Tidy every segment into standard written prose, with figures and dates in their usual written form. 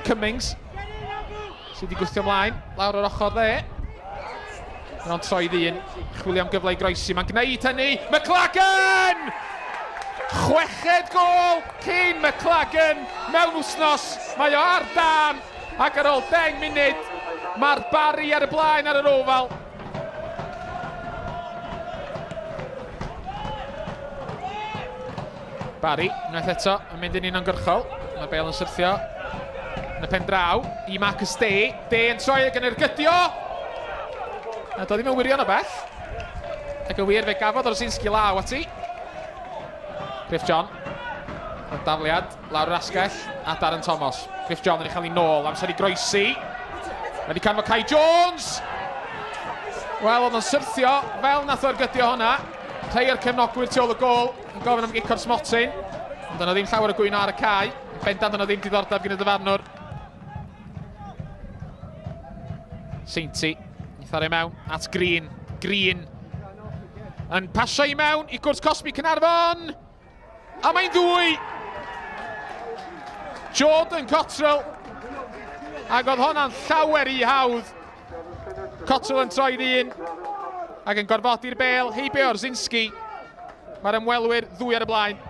Cummings sydd wedi gwthio ymlaen lawr o'r ochr dde. Mae'n troi ddyn, chwilio am gyfle i groesi, mae'n gwneud hynny. McLagan! Chweched gol cyn McLagan mewn wsnos. Mae o ar dan ac ar ôl 10 munud mae'r Barri ar y blaen ar yr ofal. Barry, unwaith eto, yn mynd yn uniongyrchol. Mae'r bel yn syrthio yn y pen draw i Marcus Day. Day yn troi ac yn ergydio. Na, doedd ddim yn wirion o bell. Ac yn wir, fe gafodd Orsinski law ati. Griff John. Y dafliad lawr yr asgell a Darren Thomas. Griff John yn ei chael ei nôl, amser i groesi. Mae wedi canfod Kai Jones! Wel, oedd o'n syrthio fel nath o'r gydio hwnna. Rhai o'r cefnogwyr tu ôl y gôl yn gofyn am gic o'r smotyn. Ond yna ddim llawer o gwyno ar y cae. Bendant yna ddim diddordeb gyda dyfarnwr. Seinti, i tharu mewn at Green. Green yn pasio i mewn i gwrs cosbi Cynarfon. A mae'n ddwy! Jordan Cottrell. Ac oedd honna'n llawer i hawdd. Cottrell yn troi'r un ac yn gorfodi'r bel heibio Orzinski. Mae'r ymwelwyr ddwy ar y blaen.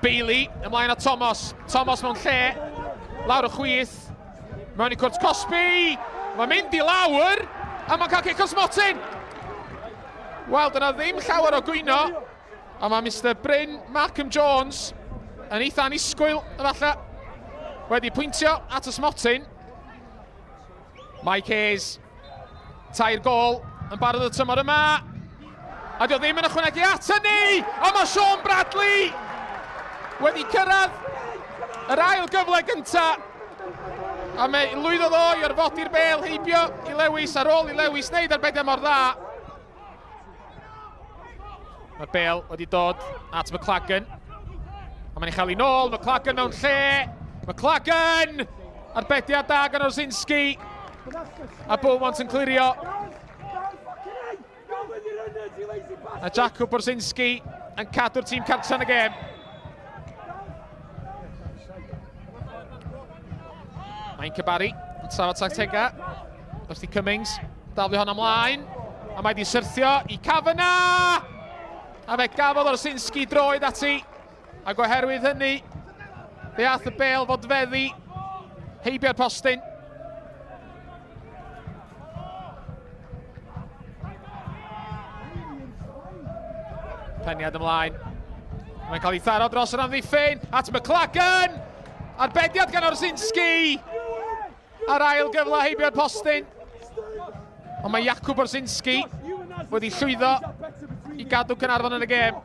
Bailey ymlaen at Thomas. Thomas mewn lle. Lawr y chwith. Mewn i cwrt Cosby. Mae'n mynd i lawr. A mae'n cael cic o smotyn. Wel, dyna ddim llawer o gwyno. A mae Mr Bryn Malcolm Jones yn eitha annisgwyl, efallai, wedi pwyntio at y smotyn. Mike Hayes, tair gol yn barod y tymor yma. A dio ddim yn ychwanegu at hynny! A mae Sean Bradley wedi cyrraedd yr ail gyfle gyntaf. A mae lwyddodd o i orfodi'r bel heibio i Lewis ar ôl i Lewis wneud arbediad mor dda. Mae'r bel wedi dod at McLagan. A mae'n ei chael ei nôl. McLagan mewn lle. McLagan! Arbediad da gan Orzinski. A Beaumont yn clirio. A Jakub Borzinski yn cadw'r tîm cartra yn y gêm. Mae'n Cybarri yn trafod tactega. Wrth i Cummings daflu hon ymlaen. A mae di syrthio i Kavanagh! A fe gafodd Orsinski droed ati. Ac oherwydd hynny, fe ath y bel fodfeddi heibio'r postyn. Peniad ymlaen. Mae'n cael ei tharo dros yr amddiffyn at McLagan! Arbediad gan Orsinski! A'r ail gyfle heibio'r postyn. Ond mae Jakub Orsinski wedi llwyddo i gadw Caernarfon yn y gêm.